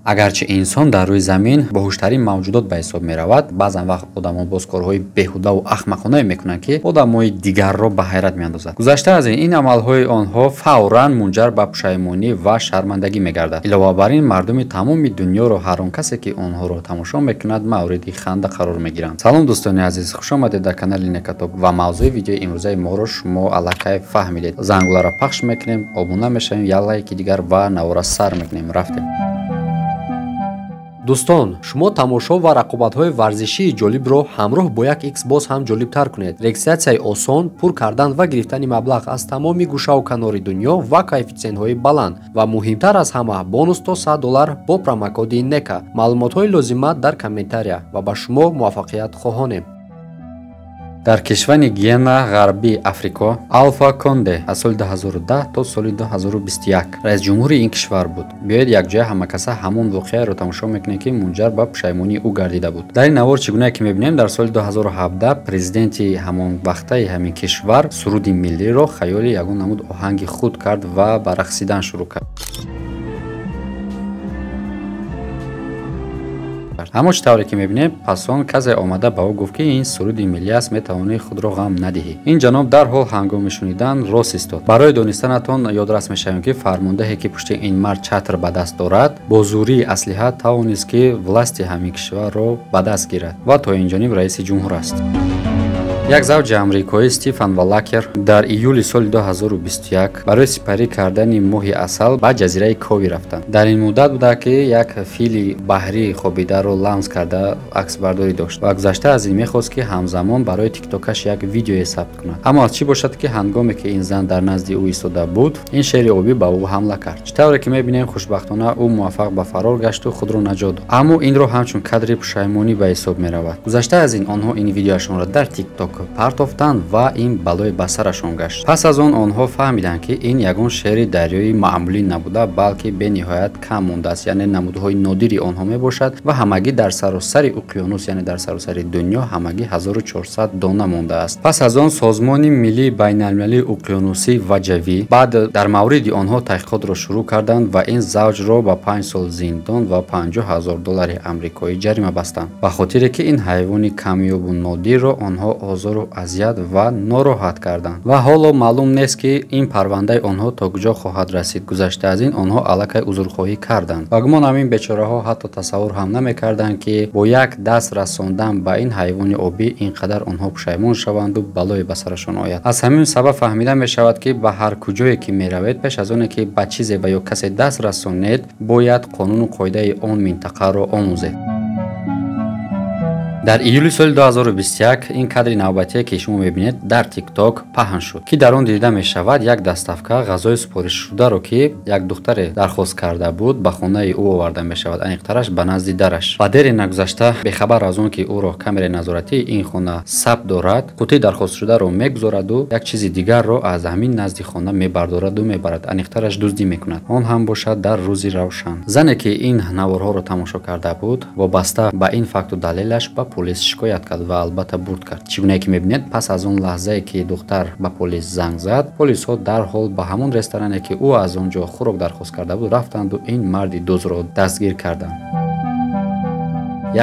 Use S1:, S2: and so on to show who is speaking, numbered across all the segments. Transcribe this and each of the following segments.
S1: Агарчи инсон дар рӯи замин боҳуштарин мавҷудот ба ҳисоб меравад, баъзан вақт одамон боз корҳои беҳудаву ахмақонае мекунанд, ки одамои дигарро ба ҳайрат меандозад. Гузашта аз ин, ин амалҳои онҳо фавран мунҷар ба пушаймонӣ ва шармандагӣ мегардад. Илова бар ин, мардуми тамоми дунёро ҳар он касе, ки онҳоро тамошо мекунад, мавриди ханда қарор мегиранд. Салом дӯстони азиз, хуш омадед дар канали Некатоб ва мавзӯи видеои имрӯзаи моро шумо аллакай фаҳмидед. Зангуларо пахш мекунем, обуна мешавем, як лайки дигар ва навора сар мекунем. Рафтем.
S2: Дӯстон, шумо тамошо ва рақобатҳои варзишии ҷолибро ҳамроҳ бо як икс боз ҳам ҷолибтар кунед. Регистратсияи осон, пур кардан ва гирифтани маблағ аз тамоми гӯшаву канори дунё ва коэффитсиентҳои баланд ва муҳимтар аз ҳама бонус то $100 бо промокоди НЕКА. Маълумотҳои лозима дар комментария ва ба шумо муваффақият хоҳонем.
S1: Дар кишвари Гиена, ғарбии Африко, Алфа Конде аз соли 2010 то соли 2021 раисҷумҳури ин кишвар буд. Биёед якҷоя ҳамакаса ҳамон воқеаро тамошо мекунем, ки мунҷар ба пушаймонии ӯ гардида буд. Дар ин навор чӣ гунае ки мебинем, дар соли 2017 президенти ҳамон вақтаи ҳамин кишвар суруди миллиро хаёли ягон намуд оҳанги худ кард ва ба рақсидан шурӯъ кард. Аммо чӣ тавре ки мебинем, пас он касе омада ба ӯ гуфт, ки ин суруди миллӣ аст, метавонӣ худро ғам надиҳӣ. Ин ҷаноб дарҳол ҳангоми шунидан рост истод. Барои донистанатон ёдрас мешавем, ки фармондеҳе, ки пушти ин мард чатр ба даст дорад, бо зӯрии аслиҳа тавонист, ки власти ҳамин кишварро ба даст гирад ва то ин ҷониб раиси ҷумҳур аст. Як завҷи амрикоӣ Стифан Валакер дар июли соли 2021 барои сипарӣ кардани моҳи асал ба ҷазираи Кови рафтанд. Дар ин муддат буда, ки як фили баҳрии хобидаро ламс карда аксбардорӣ дошт ва гузашта аз ин мехост, ки ҳамзамон барои тиктокаш як видеое сабт кунад. Аммо аз чӣ бошад, ки ҳангоме ки ин зан дар назди ӯ истода буд, ин шери обӣ ба ӯ ҳамла кард. Чӣ тавре ки мебинем, хушбахтона ӯ муваффақ ба фарор гашту худро наҷот дод. Аммо инро ҳамчун кадри пушаймонӣ ба ҳисоб меравад. Гузашта аз ин, онҳо ин видеоашонро дар тикток партофтанд ва ин балое ба сарашон гашт. Пас аз он онҳо фаҳмиданд, ки ин ягон шери дарёи маъмулӣ набуда, балки бениҳоят кам мондааст, яъне намудҳои нодири онҳо мебошад ва ҳамагӣ дар саросари уқёнус, яъне дар саросари дунё ҳамагӣ 1400 дона мондааст. Пас аз он созмони миллии байналмилалии уқёнусӣ ва ҷавӣ баъд дар мавриди онҳо таҳқиқотро шурӯъ карданд ва ин завҷро ба 5 сол зиндон ва $50,000 амрикоӣ ҷарима бастанд, ба хотире ки ин ҳайвони камёбу нодирро онҳо озору азият ва нороҳат карданд. Ва ҳоло маълум нест, ки ин парвандаи онҳо то куҷо хоҳад расид. Гузашта аз ин, онҳо аллакай узрхоҳӣ карданд ва гумонам ин бечораҳо ҳатто тасаввур ҳам намекарданд, ки бо як даст расондан ба ин ҳайвони обӣ ин қадар онҳо пушаймон шаванду балое ба сарашон ояд. Аз ҳамин сабаб фаҳмида мешавад, ки ба ҳар куҷое ки меравед, пеш аз оне ки ба чизе ва ё касе даст расонед, бояд қонуну қоидаи он минтақаро омӯзед. Дар июли соли 2021 ин кадри навбатие, ки шумо мебинед, дар тикток паҳн шуд, ки дар он дида мешавад як доставка ғазои супоришшударо, ки як духтаре дархост карда буд, ба хонаи ӯ оварда мешавад, аниқтараш ба назди дараш. Ба дери нагузашта, бехабар аз он ки ӯро камераи назоратии ин хона сабт дорад, қутии дархостшударо мегузораду як чизи дигарро аз ҳамин назди хона мебардораду мебарад, аниқтараш дуздӣ мекунад. Он ҳам бошад дар рӯзи равшан. Зане, ки ин наворҳоро тамошо карда буд, вобаста ба ин факту далелаш ба полис шикоят кард ва албатта бурд кард. Чӣ гунае ки мебинед, пас аз он лаҳзае ки духтар ба полис занг зад, полисҳо дарҳол ба ҳамон ресторане, ки ӯ аз он ҷо хӯрок дархост карда буд, рафтанду ин марди дуздро дастгир карданд.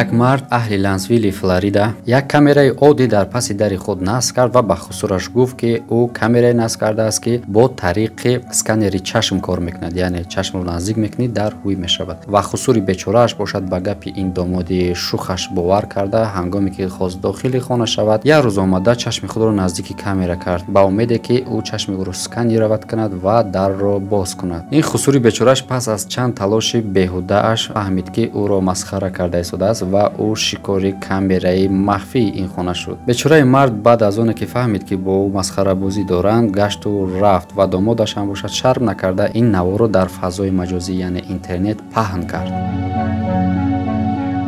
S1: Як мард аҳли Лансвилли, Флорида, як камераи оддӣ дар паси дари худ насб кард ва ба хусураш гуфт, ки ӯ камерае насб кардааст, ки бо тариқи сканери чашм кор мекунад, яъне чашмро наздик мекунӣ, дар ҳуй мешавад. Ва хусури бечорааш бошад ба гапи ин домоди шухаш бовар карда, ҳангоме ки хост дохили хона шавад, як рӯз омада чашми худро наздики камера кард, ба умеде ки ӯ чашми ӯро сканироват кунад ва дарро боз кунад. Ин хусури бечорааш пас аз чанд талоши беҳудааш фаҳмид, ки ӯро масхара карда истодааст ва ӯ шикори камераи махфии ин хона шуд. Бечораи мард баъд аз оне ки фаҳмид, ки бо ӯ масхарабозӣ доранд, гашту рафт ва домодаш ҳам бошад шарм накарда ин наворро дар фазои маҷозӣ, яъне интернет, паҳн кард.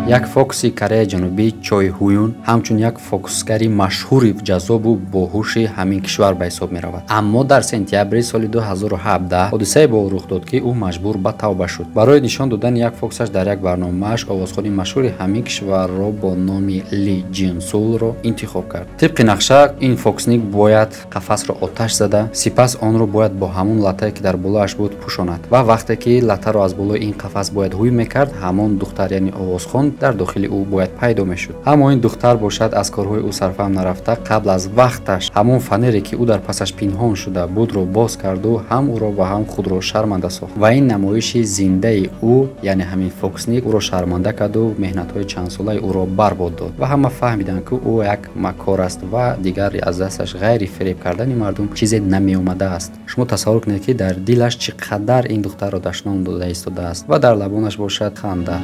S1: Як фокуси Кореяи Ҷанубӣ Чой Ҳуюн ҳамчун як фокусгари машҳури ҷаззобу боҳуши ҳамин кишвар ба ҳисоб меравад. Аммо дар сентябри соли 2017 ҳодисае бо ӯ рух дод, ки ӯ маҷбур ба тавба шуд. Барои нишон додани як фокусаш дар як барномааш овозхони машҳури ҳамин кишварро бо номи Ли Ҷинсулро интихоб кард. Тибқи нақша, ин фокусник бояд қафасро оташ зада, сипас онро бояд бо ҳамон латтае, ки дар болояш буд, пӯшонад ва вақте ки латтаро аз болои ин қафас бояд ҳуй мекард, ҳамон духтар, яъне овозхон, дар дохили ӯ бояд пайдо мешуд. Аммо ин духтар бошад, аз корҳои ӯ сарфаҳм нарафта, қабл аз вақташ ҳамон фанере, ки ӯ дар пасаш пинҳон шуда будро, боз карду ҳам ӯро ва ҳам худро шарманда сохт. Ва ин намоиши зиндаи ӯ, яъне ҳамин фокусник, ӯро шарманда карду меҳнатҳои чандсолаи ӯро барбод дод ва ҳама фаҳмиданд, ки ӯ як макор аст ва дигар аз дасташ ғайри фиреб кардани мардум чизе намеомадааст. Шумо тасаввур кунед, ки дар дилаш чӣ қадар ин духтарро дашном дода истодааст ва дар лабонаш бошад ханда.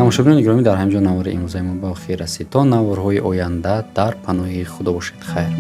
S1: Тамошобинони гиромӣ, дар ҳамин ҷо навори имрӯзаи мо ба охир расид. То наворҳои оянда дар паноҳи Худо бошед. Хайр.